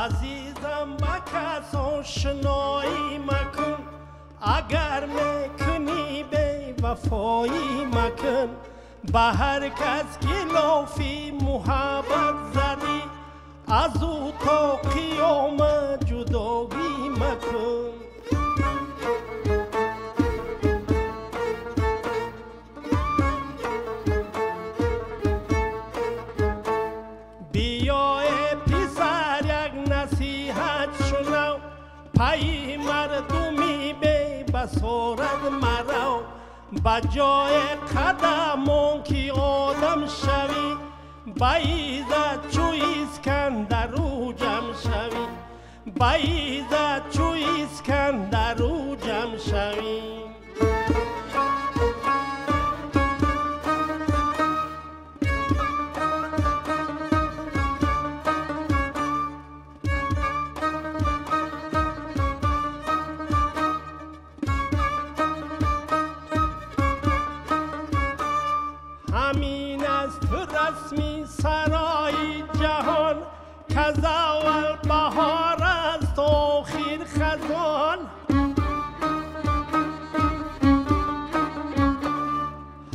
Азизам ба кас ошноӣ макун, агар мекунӣ бевафоӣ макун. Ба ҳар кас ки лофи муҳаббат задӣ, аз ӯ то қиёмат ҷудоӣ макун. Пай мардуми бебасорат марав, ба ҷои қадамон ки одам шавӣ, ба иззат чу Искандару ҷамъ шавӣ, ба иззат чу Искандару ҷамъ шавӣ. Ҳамин аст расми сарои ҷаҳон, каз аввал баҳор аст охир хазон.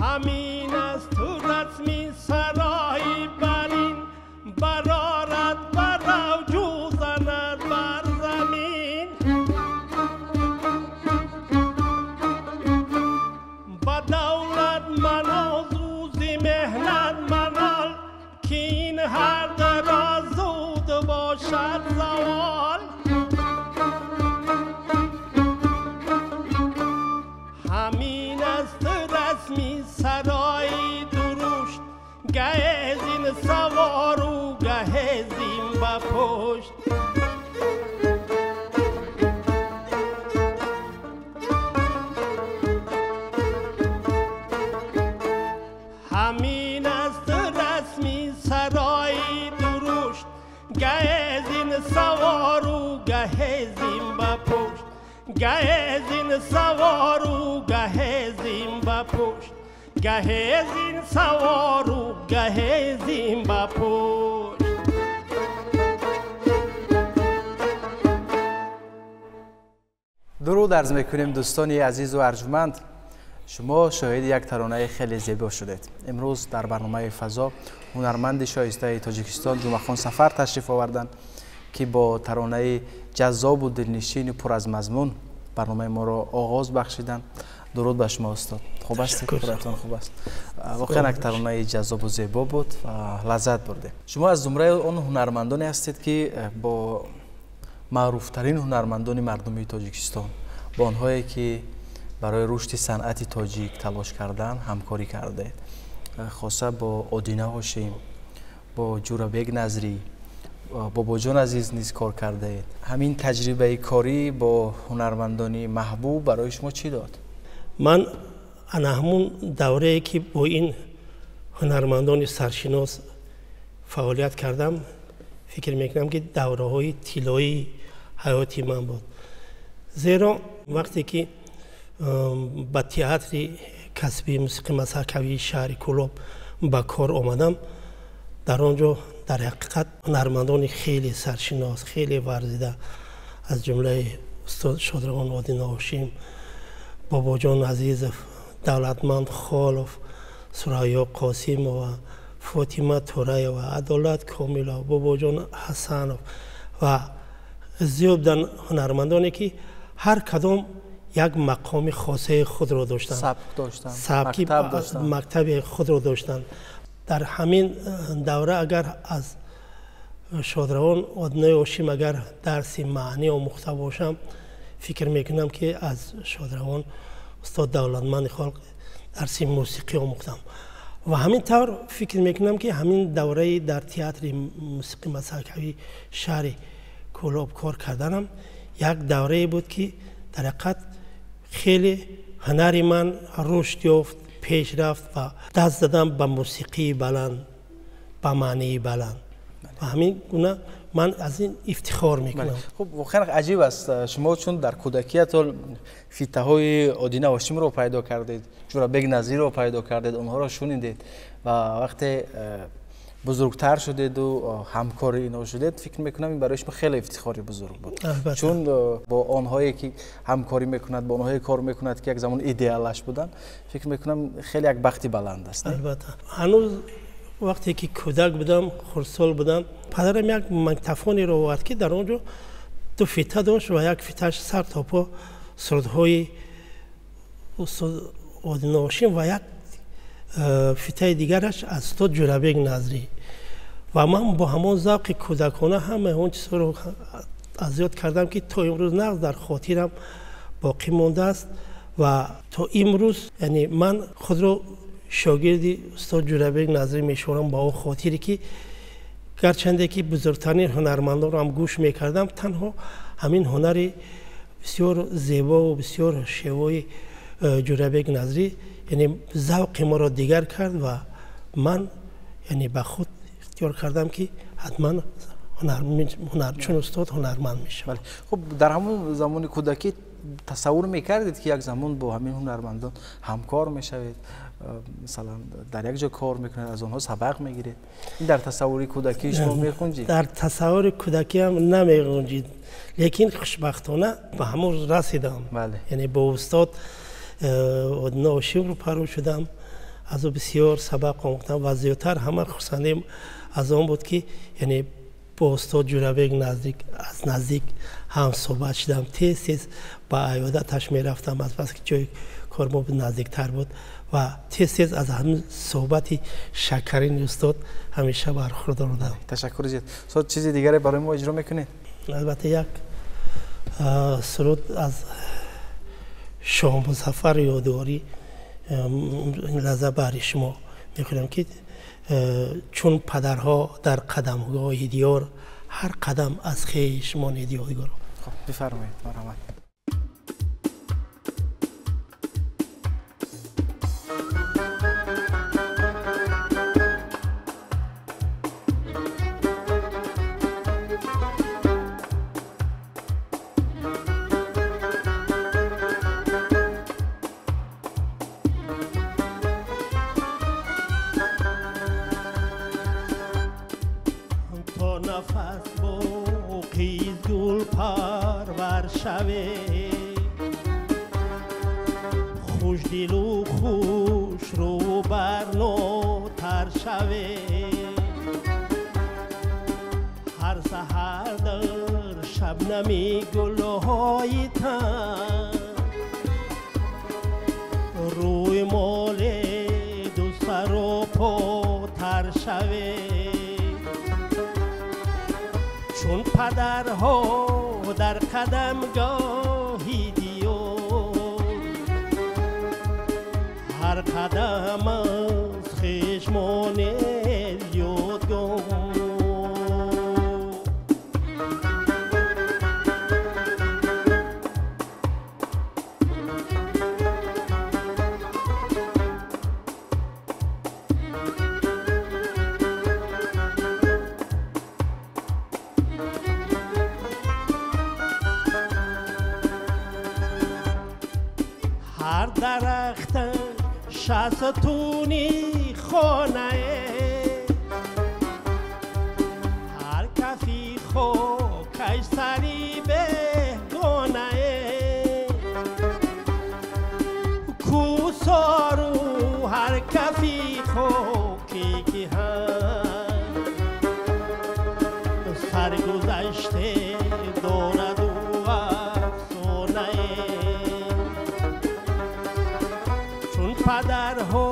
Ҳамин аст расми сарои барин, барорад бар авҷу занад бар замин. Ба давлат манозу меҳнат манол, ки ин ҳар ро зуд бошад завол. Ҳамин аст расми сарои дурушт, гаҳ зин савору гаҳ зин ба пушт. Ҳамин аст расми сарои дурушт, гаҳ зин савору гаҳ зин ба пушт, гаҳ зин савору гаҳ зин ба пушт, гаҳ зин савору гаҳ зин ба пушт. Дуруд арз мекунем дӯстони азизу арҷманд. Шумо шоҳиди як таронаи хеле зебо шудед. Имрӯз дар барномаи «Фазо» ҳунарманди шоистаи Тоҷикистон Ҷумъахон Сафар ташриф оварданд, ки бо таронаи ҷаззобу дилнишину пур аз мазмун барномаи моро оғоз бахшиданд. Дуруд ба шумо, устод. Хуб ҳастед? Худатон хуб аст? Воқеан як таронаи ҷаззобу зебо буд ва лаззат бурдем. Шумо аз зумраи он ҳунармандоне ҳастед, ки бо маъруфтарин ҳунармандони мардумии Тоҷикистон, бо онҳое ки барои рушди санъати тоҷик талош кардан ҳамкорӣ кардаед, хоса бо Одина Ҳошим, бо Ҷурабек Назрӣ, Бобоҷон Азиз низ кор кардаед. Ҳамин таҷрибаи корӣ бо ҳунармандони маҳбуб барои шумо чӣ дод? Ман ана ҳамун даврае ки бо ин ҳунармандони саршинос фаъолият кардам, фикр мекунам, ки давраҳои тиллоии ҳаёти ман буд. Зеро вақте ки ба театри касбии мусиқии мазҳакавии шаҳри Кӯлоб ба кор омадам, дар он ҷо дар ҳақиқат ҳунармандони хеле саршинос, хеле варзида, аз ҷумлаи устод шодравон Одина Ҳошим, Бобоҷон Азизов, Давлатманд Холов, Сурайё Қосимова, Фотима Тураева, Адолат Комилов, Бобоҷон Ҳасанов ва зиёд буданд ҳунармандоне, ки ҳар кадом як мақоми хосаи худро доштанд, сабки мактаби худро доштанд. Дар ҳамин давра агар аз Шодравон Одинаи Ҳошим агар дарси маънӣ омӯхта бошам, фикр мекунам, ки аз шодравон устод Давлатманди Халқ дарси мусиқӣ омӯхтам. Ва ҳамин тавр фикр мекунам, ки ҳамин давраи дар театри мусиқӣ масҳакавии шаҳри Кӯлоб кор карданам як даврае буд, ки дар ҳақиқат хеле ҳунари ман рушд ёфт, пеш рафт ва даст задам ба мусиқии баланд, ба маънии баланд. Ва ҳамин гуна ман аз ин ифтихор мекунам. Хуб, воқеан аҷиб аст. Шумо чун дар кӯдакиятон фитаҳои Одина Ҳошимро пайдо кардед, Ҷӯрабек Назирро пайдо кардед, онҳоро шунидед ва вақте бузургтар шудеду ҳамкори инҳо шудед, фикр мекунам, ин барои шумо хеле ифтихори бузург буд, чун бо онҳое ки ҳамкорӣ мекунад, бо онҳое кор мекунад, ки як замон идеалаш буданд, фикр мекунам, хеле як бахти баланд аст. Албатта, ҳанӯз вақте ки кӯдак будам, хурдсол будам, падарам як магнитофонеро овард, ки дар он ҷо ду фита дошт ва як фиташ сар то по сурудҳои устод Одина Ҳошим ва як фитаи дигараш аз устод Ҷӯрабек Назрӣ. Ва ман бо ҳамон завқи кӯдакона ҳамаи он чизҳоро аз ёд кардам, ки то имрӯз нағз дар хотирам боқӣ мондааст. Ва то имрӯз, яъне, ман худро шогирди устод Ҷӯрабек Назрӣ мешуморам, ба он хотире ки гарчанде ки бузургтарин ҳунармандонро ҳам гӯш мекардам, танҳо ҳамин ҳунари бисёр зебову бисёр шевои Ҷӯрабек Назрӣ, яъне, завқи моро дигар кард ва ман, яъне, ба худ ихтиёр кардам, ки ҳатман чун устод ҳунарманд мешавам. Хуб, дар ҳамон замони кӯдакӣ тасаввур мекардед, ки як замон бо ҳамин ҳунармандон ҳамкор мешавед, масалан, дар як ҷо кор мекунед, аз онҳо сабақ мегиред? Ин дар тасаввури кӯдакии шумо мехунҷид? Дар тасаввури кӯдакиам намеғунҷид, лекин хушбахтона ба ҳамон расидам, яъне бо устод Одина Ҳошим рӯпарӯ шудам, аз ӯ бисёр сабақ омӯхтам ва зиёдтар ҳама хурсандем аз он буд, ки, яъне, бо устод Ҷӯрабек наздик аз наздик ҳам суҳбат шудам. Тез тез ба аёдаташ мерафтам, аз бас ки ҷои кор мо наздиктар буд, ва тез тез аз ҳамин суҳбати шакарини устод ҳамеша бархурдор будам. Ташаккури зиёд. Устод, чизи дигаре барои мо иҷро мекунед? Албатта, як суруд аз Шоҳмузаффар Ёдгорӣ ин лаҳза баҳри шумо мехонам, ки чун падарҳо дар қадамгоҳи диёр ҳар қадам аз хеш монед ёдгор. Хуб, бифармоед, марҳамат. Нафас боқи гулпарвар шаве, хушдилу хушрӯ барнотар шаве, ҳар саҳар дар шабнами гулҳои тан рӯи моле дусаро потар шаве, чун падарҳо дар қадамгоҳи диёр ҳар қадам аз хеш монед ёдгор. Ҳар дарахта шастуни хонае, ҳар кафи хокаш сари беҳгонае, кӯсору ҳар кафи хоке ки ҳам саргузаште дораду афсонае, чун падарҳо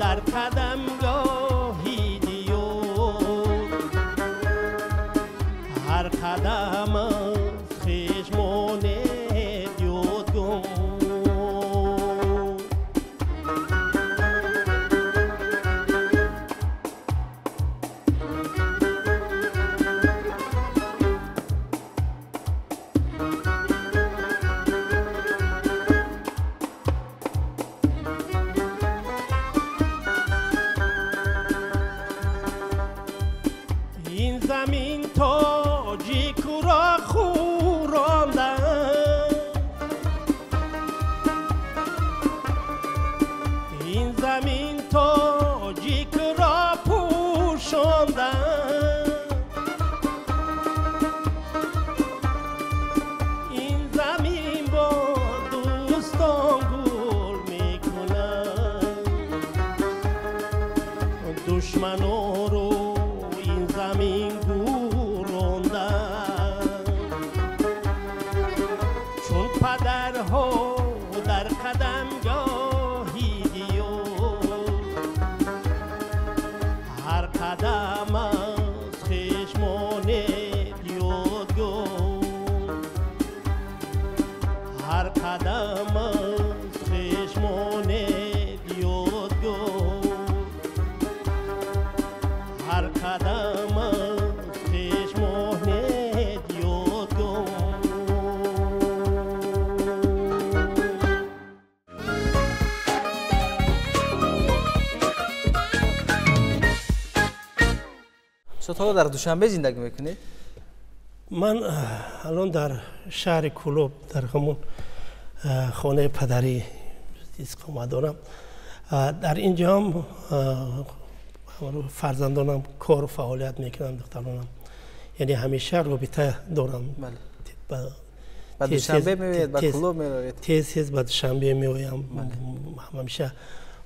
дар қадамгоҳи диёр Сафарҳо дар қадамгоҳи диёр, ҳар қадам аз хеш монед ёдгор, ҳар қадам аз хеш монед ёдгор, ҳар қадам аз хеш монед ёдгор. Устод, ҳоло дар Душанбе зиндагӣ мекунед? Ман алон дар шаҳри Кӯлоб, дар ҳамон хонаи падарӣ истиқомат дорам. Дар ин ҷо ҳам фарзандонам кору фаъолият мекунанд, духтаронам, яъне ҳамеша робита дорам. Ба Душанбе меоед, ба Кӯлоб меравед? Тез тез ба Душанбе меоям, ҳамеша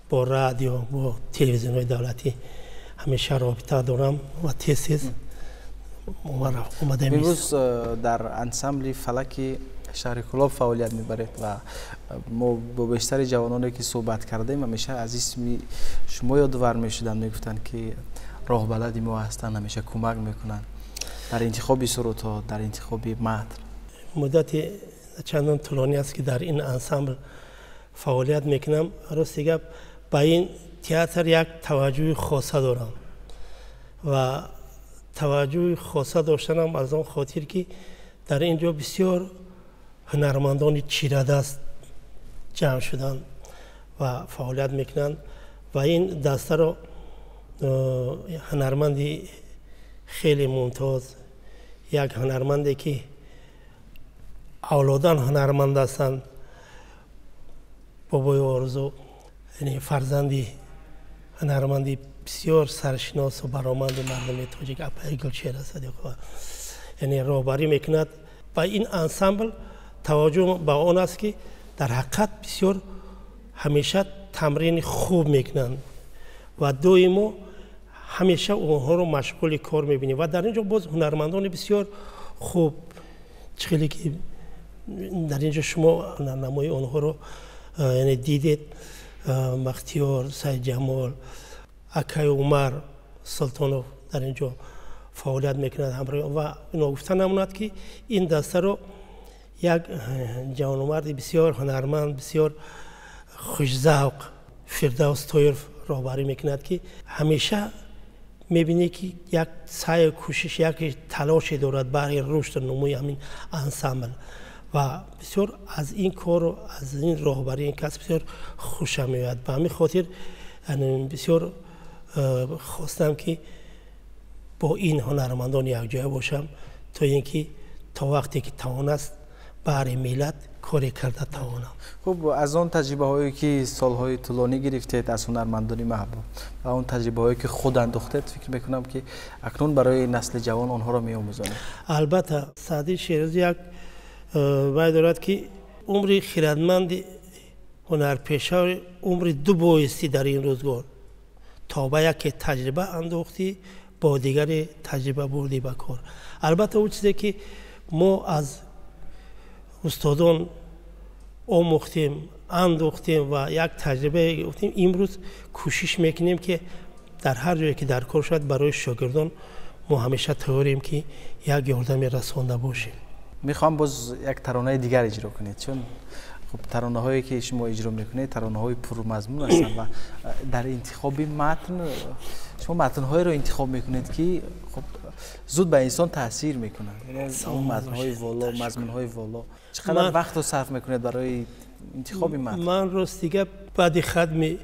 бо радио, бо телевизионҳои давлатӣ ҳамеша робита дорам ва тез тез омада. Имрӯз дар ансамбли Фалаки шаҳри Кӯлоб фаъолият мебаред ва мо бо бештари ҷавононе ки суҳбат кардем, ҳамеша аз исми шумо ёдовар мешуданд, мегуфтанд ки роҳбалади мо ҳастанд, ҳамеша кӯмак мекунанд дар интихоби сурудҳо, дар интихоби матн. Муддати чандон тӯлонӣ аст ки дар ин ансамбл фаъолият мекунам. Рости гап, ба ин театр як таваҷҷӯҳи хоса дорам ва таваҷҷӯҳи хоса доштанам аз он хотир ки дар ин ҷо бисёр ҳунармандони чирадаст ҷамъ шуданд ва фаъолият мекунанд ва ин дастаро ҳунарманди хеле мумтоз, як ҳунарманде ки авлодан ҳунарманд ҳастанд, бобои Орзу, яъне фарзанди ҳунарманди бисёр саршиносу бароманди мардуми тоҷик апаи Гулчеҳра Садиқова, яъне роҳбарӣ мекунад. Ба ин ансамбл таваҷҷӯҳ ба он аст ки дар ҳақиқат бисёр ҳамеша тамрини хуб мекунанд ва доимо ҳамеша онҳоро машғули кор мебинем ва дар ин ҷо боз ҳунармандони бисёр хуб, чӣ хеле ки дар ин ҷо шумо ҳунарнамои онҳоро яъне дидед, Бахтиёр Сайдҷамол, акаи Умар Султонов дар ин ҷо фаъолият мекунад ҳамроҳ. Ва ногуфта намонад ки ин дастаро як ҷавономарди бисёр ҳунарманд, бисёр хушзавқ Фирдавс Тоиров роҳбарӣ мекунад ки ҳамеша мебинӣ ки як саъю кӯшиш, як талоше дорад барои рушду нумӯи ҳамин ансамбл ва бисёр аз ин кору аз ин роҳбарии ин кас бисёр хушам меояд. Ба ҳамин хотир бисёр хостам ки бо ин ҳунармандон якҷоя бошам то ин ки то вақте ки тавонаст баҳри миллат коре карда тавонам. Хуб, аз он таҷрибаҳое ки солҳои тӯлонӣ гирифтед аз ҳунармандони маҳбуб ва он таҷрибаҳое ки худ андохтед, фикр мекунам ки акнун барои насли ҷавон онҳоро меомӯзонед. Албатта, Саъдии Шерозӣ як вай дорад ки умри хирадманди ҳунарпеша умри ду боистӣ дар ин рӯзгор, то ба яке таҷриба андохтӣ, бо дигаре таҷриба бурдӣ ба кор. Албатта, он чизе ки мо аз устодон омӯхтем, андохтем ва як таҷриба гуфтем, имрӯз кӯшиш мекунем ки дар ҳар ҷое ки дар кор шавад барои шогирдон мо ҳамеша тайёрем ки як ёрдаме расонда бошем. Мехоҳам боз як таронаи дигар иҷро кунед, чун хуб таронаҳое ки шумо иҷро мекунед таронаҳои пурмазмун ҳастанд ва дар интихоби матн шумо матнҳоеро интихоб мекунед ки хуб зуд ба инсон таъсир мекунанд. Матнҳои воло, мазмунҳои воло. Чӣ қадар вақтро сарф мекунед барои интихоби матн? Ман рости гап баъди хатми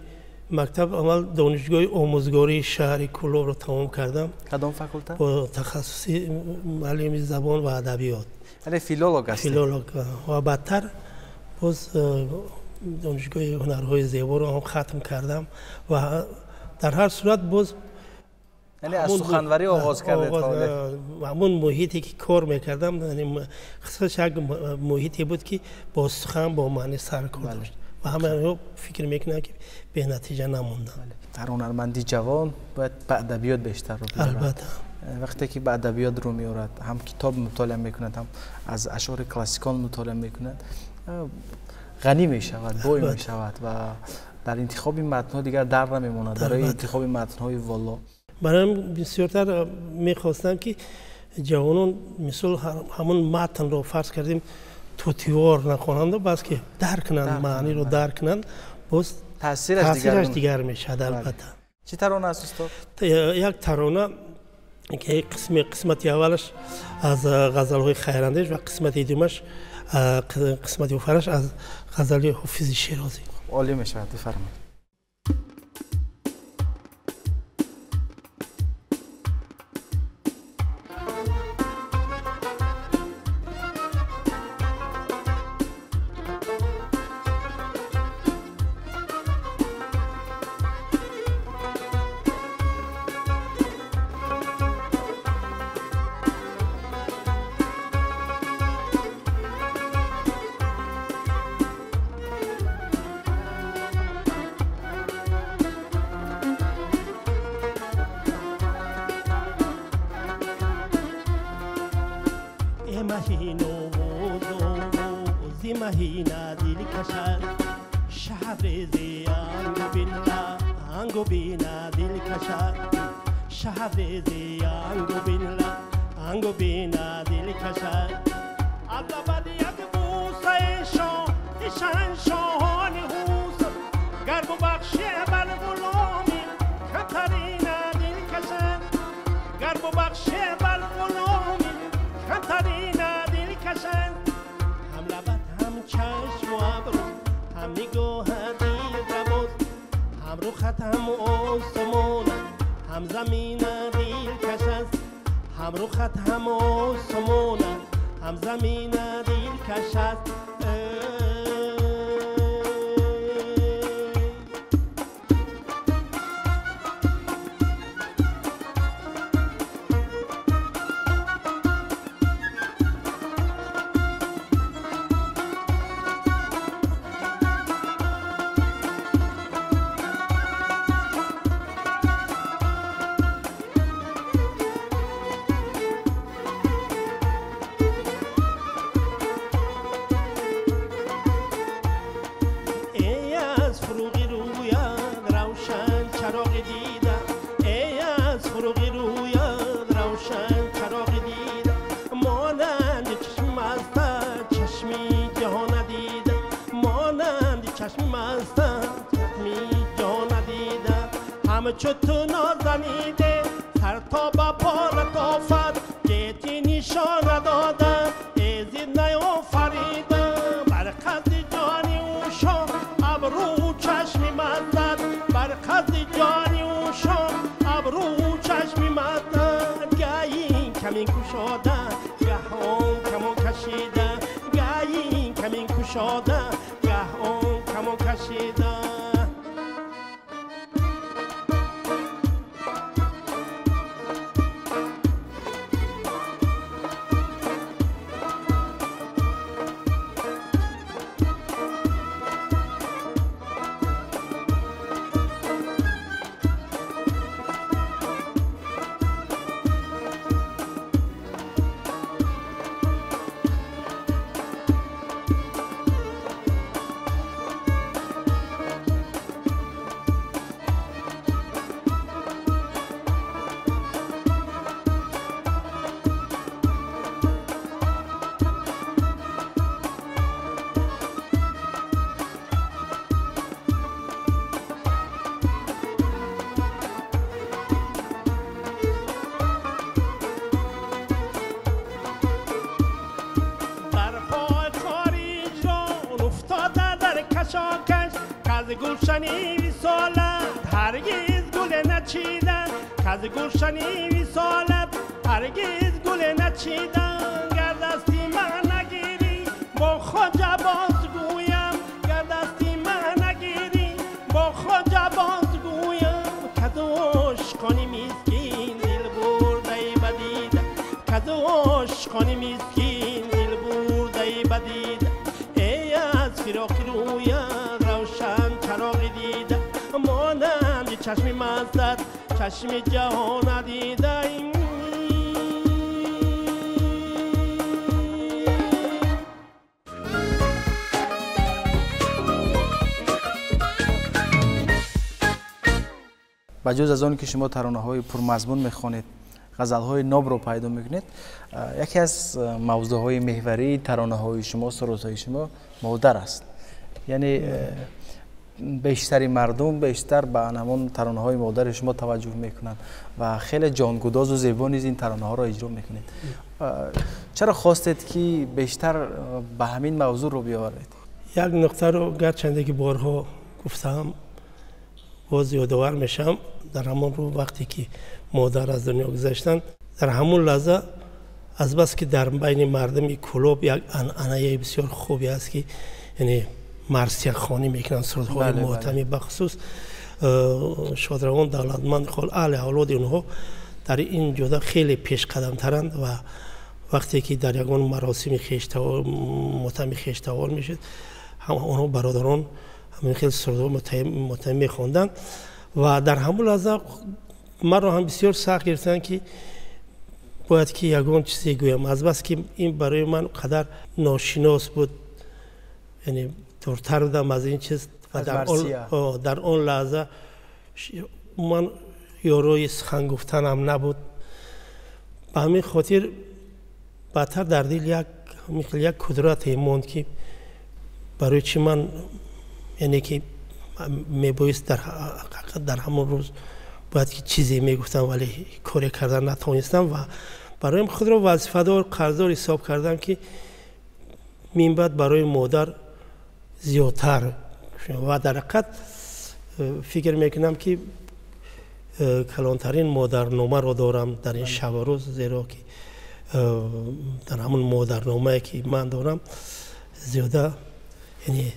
мактаб аввал донишгоҳи омӯзгории шаҳри Кӯлобро тамом кардам. Кадом факулта? Бо тахассуси муаллими забон ва адабиёт. Яъне филолог ҳастед? Филолог. Ва баъдтар боз донишгоҳи ҳунарҳои зеборо ҳам хатм кардам ва дар ҳар сурат боз яъне аз суханварӣ оғоз кардед фаъолият? Ҳамон муҳите ки кор мекардам, хусусан як муҳите буд ки бо сухан, бо маъни саркор дошт ва ҳама фикр мекунанд ки бенатиҷа намонданд. Ҳар ҳунарманди ҷавон бояд ба адабиёт бештар рӯ биёрад. Албатта. Вақте ки ба адабиёт рӯ меорад, ҳам китоб мутолиа мекунад, ҳам аз ашъори классикон мутолиа мекунад, Ғанӣ мешавад, бой мешавад ва дар интихоби матнҳо дигар дар намемонад, барои интихоби матнҳои воло. Барои бисёртар мехостам, ки ҷавонон мисол ҳамон матнро, фарз кардем, тутивор нахонанд, бас ки дарк кунанд, маъниро дарк кунанд, боз таъсираш дигар мешавад, албатта. Чӣ тарона аст, устод? Як тарона, ки қисмати аввалаш аз ғазалҳои Хайрандеш ва қисмати дуюмаш, қисмати охараш аз ғазали Ҳофизи Шерозӣ. Олӣ мешавад, бифармоед. گلشنی وصالت هرگز گل نچیدن، کز گلشنی وصالت هرگز گل نچیدن. گر دستی من نگیری با خواجه بازگویم، گر دستی من نگیری با خواجه بازگویم. کز عشقانی مسکین دل برده بدید، کز عشقانی مسکین دل برده بدید. ای از فراق رویم مانند چشم مستت چشم جهان دیده. Ба ҷуз аз он ки шумо таронаҳои пурмазмун мехонед, ғазалҳои нобро пайдо мекунед, яке аз мавзӯъҳои меҳварии таронаҳои шумо, сурудҳои шумо модар аст. Яъне бештари мардум бештар ба ҳамон таронаҳои модари шумо таваҷҷӯҳ мекунанд ва хеле ҷонгудозу зебо низ ин таронаҳоро иҷро мекунед. Чаро хостед, ки бештар ба ҳамин мавзӯъ рӯ биёваред? Як нуқтаро гарчанде ки борҳо гуфтаам, боз ёдовар мешавам. Дар ҳамон рӯз, вақте ки модар аз дунё гузаштанд, дар ҳамон лаҳза, азбаски дар байни мардуми Кӯлоб як анъанаи бисёр хубе аст, ки яъне марсияхонӣ мекунанд, сурудҳои мотамӣ, бахусус шодравон Давлатманд хол, аҳли авлоди онҳо дар ин ҷода хеле пешқадамтаранд. Ва вақте ки дар ягон маросими мотами хештавор мешуд, онҳо, бародарон, ҳамин хел сурудҳо мотамӣ мехонданд. Ва дар ҳамон лаҳза маро ҳам бисёр сахт гирифтанд, ки бояд ки ягон чизе гӯям. Азбаски ин барои ман қадар ношинос буд, яъне дуртар будам аз ин чиз, ва дар он лаҳза ман ёрои сухан гуфтанам набуд. Ба ҳамин хотир баъдтар дар дил як кудрате монд, ки барои чӣ ман, яъне ки мебоист дар ҳамон рӯз бояд ки чизе мегуфтам, вале коре кардан натавонистам. Ва барои худро вазифадор, қарздор ҳисоб кардам, ки минбаъд барои модар зиёдтар. Ва дар ҳақиқат фикр мекунам, ки калонтарин модарномаро дорам дар ин шабу рӯз, зеро ки дар ҳамон модарномае, ки ман дорам, зиёда, яъне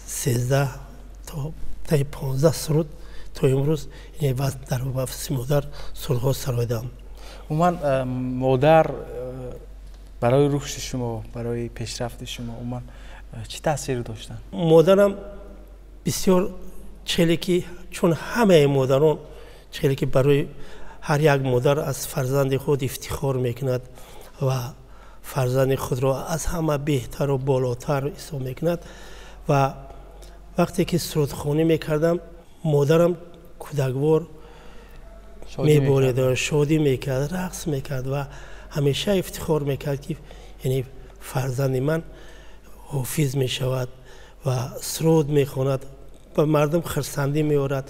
13 то таи 15 суруд то имрӯз дар вафси модар сурудҳо сароидам. Умуман, модар барои рушди шумо, барои пешрафти шумо умуман чӣ таъсир доштанд? Модарам бисёр, челе ки чун ҳамаи модарон, челе ки барои ҳар як модар аз фарзанди худ ифтихор мекунад ва фарзанди худро аз ҳама беҳтару болотар ҳисоб мекунад. Ва вақте ки сурудхонӣ мекардам, модарам кӯдаквор меборид, шодӣ мекард, рақс мекард ва ҳамеша ифтихор мекард, ки яъне фарзанди ман ҳофиз мешавад ва суруд мехонад, ба мардум хурсандӣ меорад.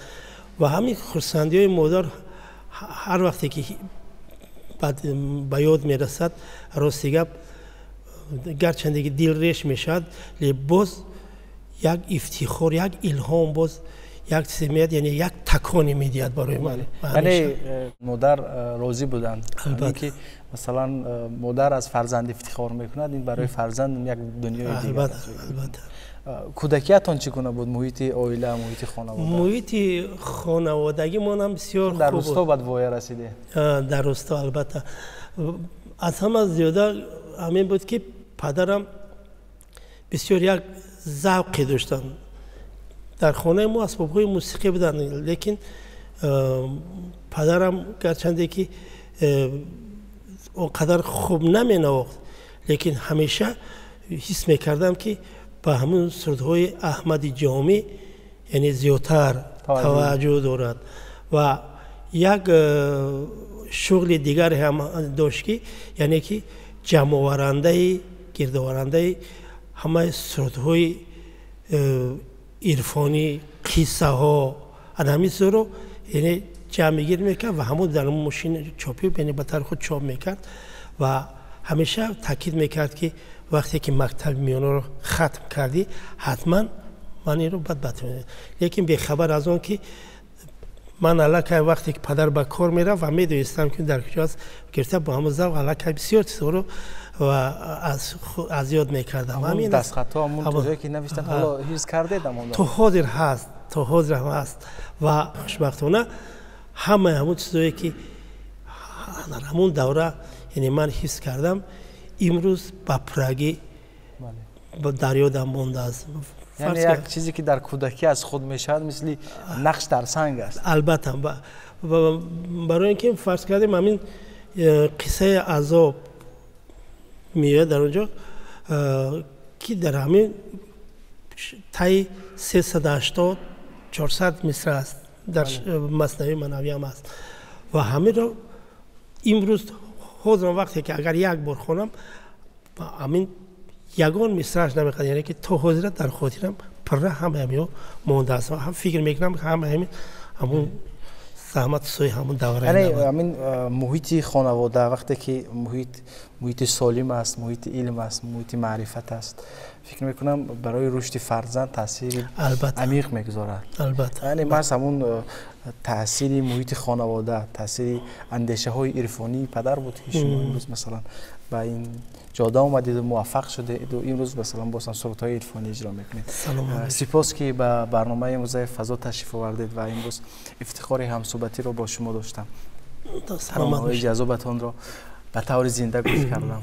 Ва ҳамин хурсандиҳои модар ҳар вақте ки ба ёд мерасад, рости гап, гарчанде ки дил реш мешавад, ле боз як ифтихор, як илҳом, боз як чизе меяд, яъне як таконе медиҳад барои ман. Яъне модар розӣ буданд ки масалан модар аз фарзанд ифтихор мекунад, ин барои фарзанд як дунёи дигар. Албатта. Кӯдакиятон чӣ гуна буд? Муҳити оила, муҳити хонавода? Муҳити хонаводагимон бисёр дар русто бад воя расиде? Дар русто, албатта. Аз ҳама зиёда ҳамин буд, ки падарам бисёр як завқе доштанд. Дар хонаи мо асбобҳои мусиқӣ буданд, лекин падарам гарчанде ки он қадар хуб наменавохт, лекин ҳамеша ҳис мекардам, ки ба ҳамун сурудҳои Аҳмади Ҷомӣ, яъне зиёдтар таваҷҷӯҳ дорад. Ва як шуғли дигаре ҳам дошт, ки яъне ки ҷамъоварандаи, гирдоварандаи ҳамаи сурудҳои ирфонӣ, қиссаҳо, ана ҳамин чизҳоро, яъне ҷамъгир мекард ва ҳамон дар мошини чопӣ, яъне ба тари худ чоп мекард. Ва ҳамеша таъкид мекард, ки вақте ки мактаби миёнаро хатм кардӣ, ҳатман ман инро бад бад. Лекин бехабар аз он ки ман аллакай, вақте ки падар ба кор мерафт ва медонистам, ки дар куҷо аст, гирифта бо ҳамон завқ аллакай бисёр чизҳоро ва аз ёд мекардам. Дастхатҳо, ҳамон чизҳое ки навиштанд, ҳоло ҳифз кардед? То ҳозир ҳаст, то ҳозир ҳам ҳаст. Ва хушбахтона ҳамаи ҳамон чизҳое, ки дар ҳамон давра, яъне ман ҳифз кардам, имрӯз ба пуррагӣ дар ёдам мондааст. Яъне як чизе, ки дар кӯдакӣ аз худ мешавад, мисли нақш дар санг аст. Албатта, барои ин ки фарз кардем, ҳамин қиссаи азоб меояд дар он ҷо, ки дар ҳамин таи 380, 400 мисра аст. Дар Маснавии маънавӣ ҳам аст. Ва ҳаминро имрӯз ҳозирам вақте ки агар як бор хонам, ҳамин ягон мисрааш намехоҳад, яъне ки то ҳозира дар хотирам пурра ҳамаи ҳаминҳо мондааст. Ҳам фикр мекунам ҳамаи ҳамин ҳамун заҳмат сӯи ҳамун давра. Яъне ҳамин муҳити хонавода, вақте ки муҳити солим аст, муҳити илм аст, муҳити маърифат аст, фикр мекунам барои рушди фарзанд таъсири амиқ мегузорад. Албатта. Яъне маҳз ҳамун таъсири муҳити хонавода, таъсири андешаҳои ирфонии падар буд ки шумо имрӯз масалан ба ин ҷода омадед, муваффақ шудед ва имрӯз масалан боз ҳам сурудҳои ирфонӣ иҷро мекунед. Сипос ки ба барномаи имрӯзаи фазо ташриф овардед ва имрӯз ифтихори ҳамсӯҳбатиро бо шумо доштам. Таронаҳои ҷаззобатонро ба таври зинда гӯш кардам.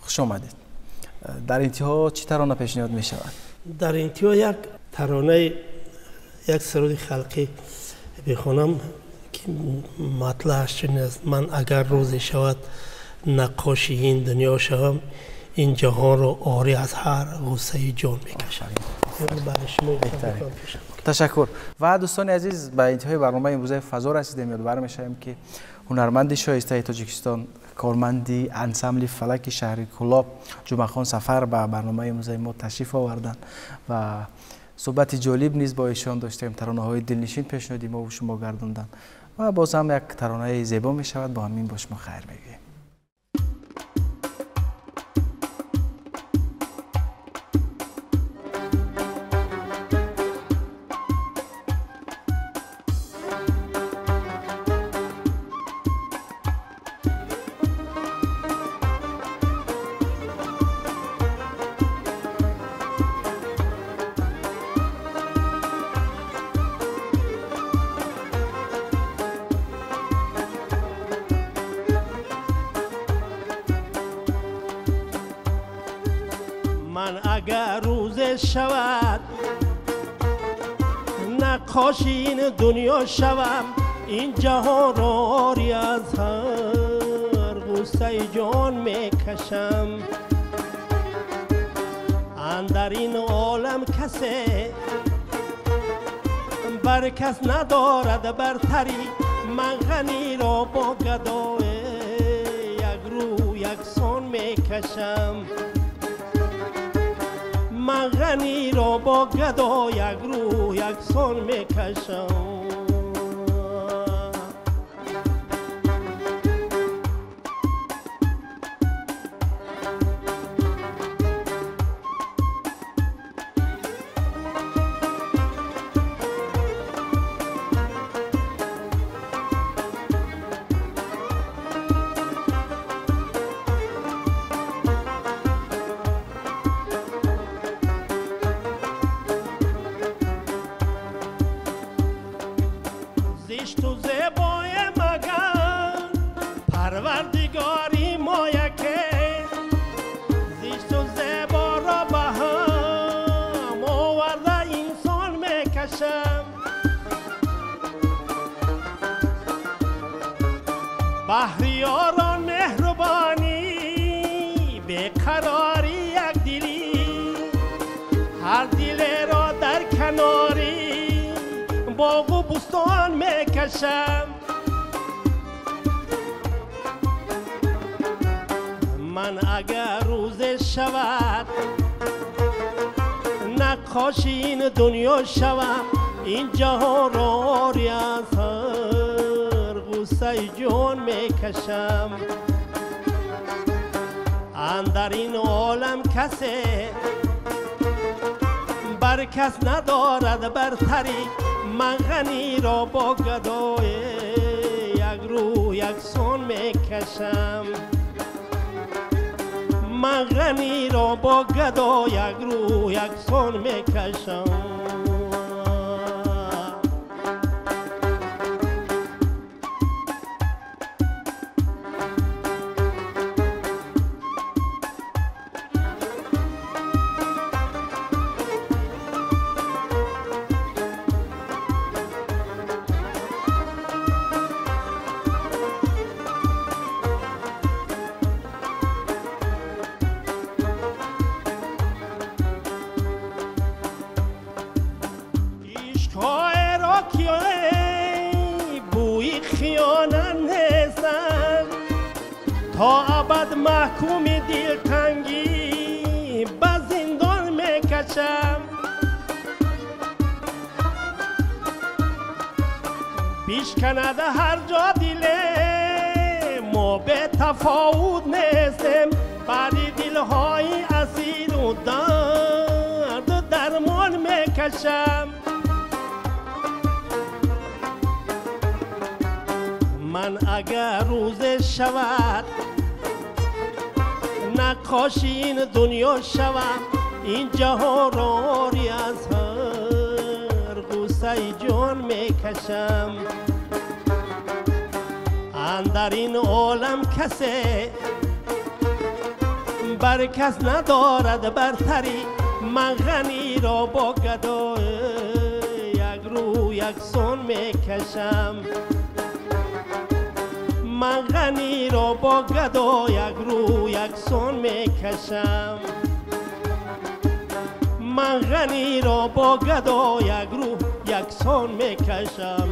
Хуш омадед. Дар интиҳо чӣ тарона пешниҳод мешавад? Дар интиҳо як таронаи, як суруди халқӣ бихонам ки матлааш чунин аст: ман агар рӯзе шавад наққоши ин дунё шавам, ин ҷаҳонро орӣ аз ҳар ғуссаи ҷон мекашам. Ташаккур. Ва дӯстони азиз, ба интиҳои барномаи имрӯзаи фазо расидем. Ёдовар мешавем ки ҳунарманди шоистаи Тоҷикистон, корманди ансамбли фалаки шаҳри Кӯлоб Ҷумъахон Сафар ба барномаи имрӯзаи мо ташриф оварданд ва суҳбати ҷолиб низ бо эшон доштем. Таронаҳои дилнишин пешниҳоди мо шумо гардонданд ва боз ҳам як таронаи зебо мешавад. Бо ҳамин бо шумо хайр мегӯем. Агар рӯзе шавад наққоши ин дунё шавам, ин ҷаҳонро орӣ аз ҳар ғуссаи ҷон мекашам. Андар ин олам касе бар кас надорад бартарӣ, ман ғаниро бо гадое як рӯ яксон мекашам. Ман ғаниро бо гадо як рӯ яксон мекашам. Зишту зебое магар парвардигори мо яке, зишту зеборо ба ҳам оварда инсон мекашам. Баҳри ёрон меҳрубонӣ, беқарорӣ якдилӣ, ҳар дилеро дар канорӣ боғу бӯстон мекашам. Ман агар рӯзе шавад наққоши ин дунё шавам, ин ҷаҳонро орӣ аз ҳар ғуссаи ҷон мекашам. Андар ин олам касе бар кас надорад бартарӣ, ман ғаниро бо гадое як рӯ яксон мекашам. Ман ғаниро бо гадо як рӯ яксон мекашам. То абад маҳкуми дилтангӣ ба зиндон мекашам. Бишканад ҳар ҷо диле, мо бетафовут нестем. Бари дилҳои асиру дарду дармон мекашам. Ман агар рӯзе шавад наққоши ин дунё шавам, ин ҷаҳонро ори аз ҳар ғуссаи ҷон мекашам. Андар ин олам касе бар кас надорад бартарӣ, ман ғаниро бо гадо як рӯ яксон мекашам. Ман ғаниро бо гадо як рӯ яксон мекашам. Ман ғаниро бо гадо як рӯ яксон мекашам.